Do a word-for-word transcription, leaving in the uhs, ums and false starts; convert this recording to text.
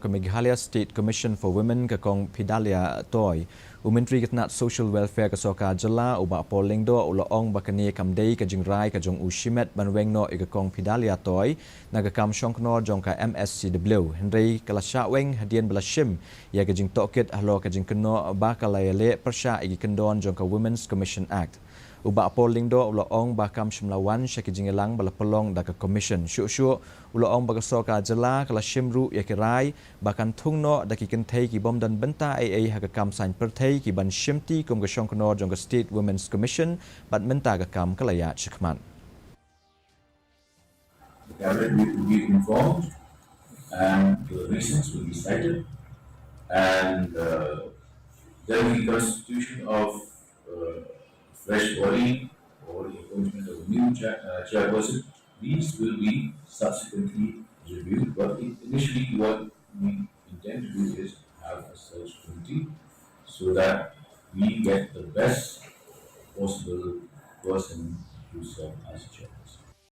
Ka Meghalaya State Commission for Women, ka Kong Phidalia Toi. U Myntri ka tnat Social Welfare ka Sorkar Jylla, u Bah Paul Lyngdoh, u la ong ba kane kam dei ka jingrai ka jong u shimet ban weng noh ïa ka Kong Phidalia Toi na ka kam shongknor jong ka M S C W, hynrei ka la shah weng hadien ba la shim ïa ka jingtohkit halor ka jingkynnoh ba ka la ïaleh pyrshah ïa ki kyndon jong ka Women's Commission Act. U Bah Paul Lyngdoh u la ong ba kam shym la wan sha ki jingïalang ba la pynlong da ka Commission. Shuh shuh u la ong ba ka Sorkar Jylla ka la shim ruh ïa ki rai ba kan thung noh da ki kynthei ki bym don bynta ei ei ha ka kam saiñ pyrthei ki ban shimti kum ka shongknor jong ka State Women's Commission, bad mynta ka kam ka la ïaid shakhmat. The cabinet will be informed and the reasons will be cited, and uh, then the constitution of uh, fresh body or the appointment of a new chair, uh, chairperson. These will be subsequently reviewed, but initially what we intend to do is have a search committee so that we get the best possible person to serve as chairperson.